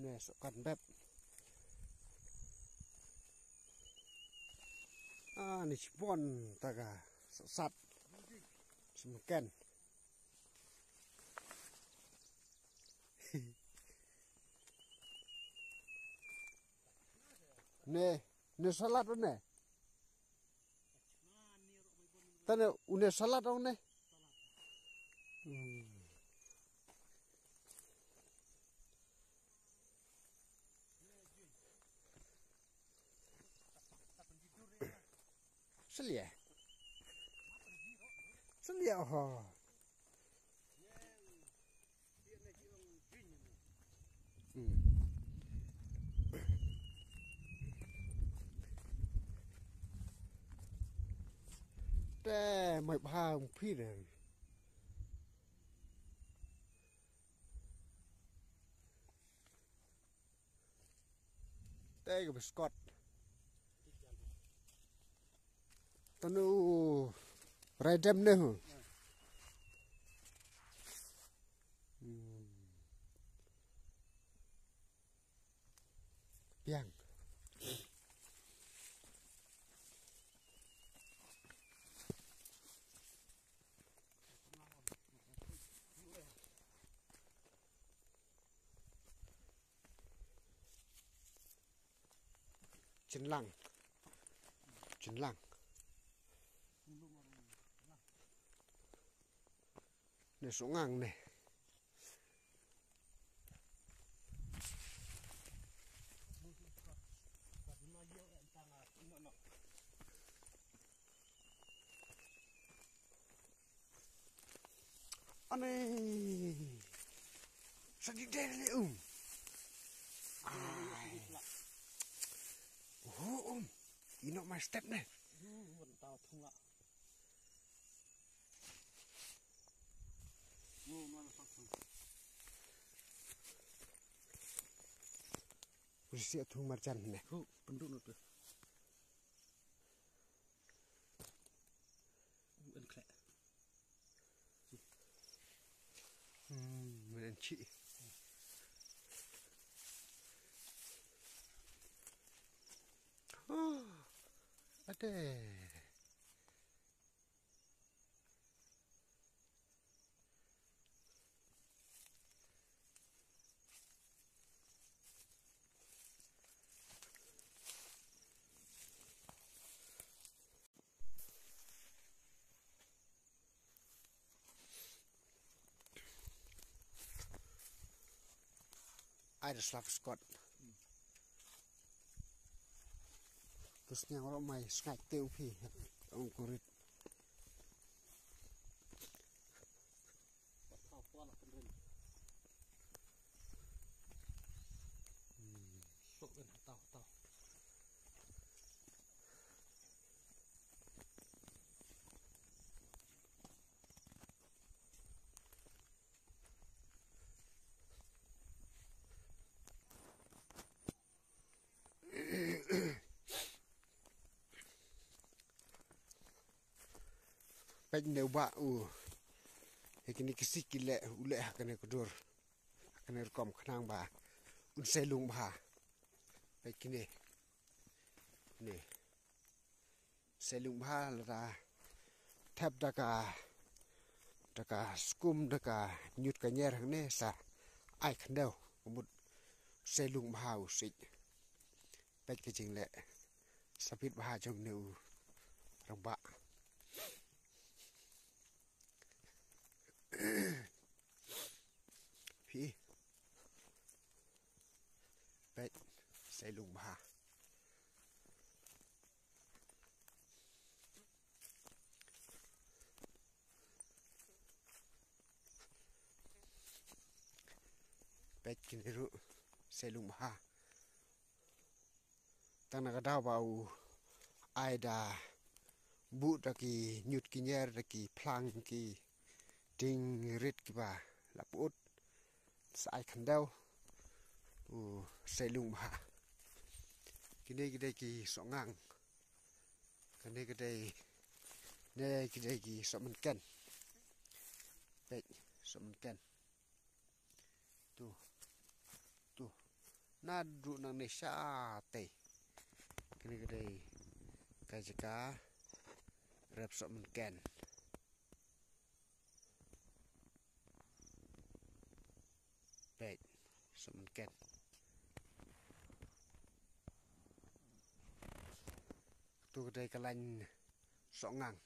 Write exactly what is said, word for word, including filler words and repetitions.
Ne sohkan bep. Ah, ni chibon taga sat. Sumken. Ne, ne salat ne. Tane une salat ne. Hmm. Selia. Selia, oh. Hmm. Te mai bha ung phi de. Te ka biskot. Tanu rai dem ne hu. Hmm. Piang. Chinlang. Chinlang. Ne sungang ne. Ane. Sa di dei le um. Ai. Oh, um. Ino my step ne. Uri siah thung marjan ne. Hu, penduk no tu. U en khlek. Hmm, men en chi. Oh, ade. Ai da slap skot. Terus nyang ro mai sngaik te u phi. Ong kurit. Peit ne u bah u. He kine ki sik ki leh, u leh ha kane ka dur. Ha kane rukom khnang ba un sei lung bha. Peit kine. Ne. Sei lung bha lada thep da ka, da ka skum, da ka ñiut ka ñier hangne sa ai khyndew. Ka mut sei lung bha u sik. Peit ka jingleh. Sabit bha jong ne u rangbah. Phi. Peit, sei lung bha. Peit kine ruh, sei lung bha. Tang na ka daw ba u ai da buh da ki ñiut ki ñier da ki phlang ki ding rit kiba la put. Sa ai khyndew u sei lung bha. Kine ki dei ki soh ngang. Kine ki dei, ne ki dei ki soh mynken. Peit, soh mynken. Tu. Tu. Naduh nangne shatei. Kane ka dei ka jaka rep sohmynken. Peit, sohmynken. Kato ka dei ka lain sohngang.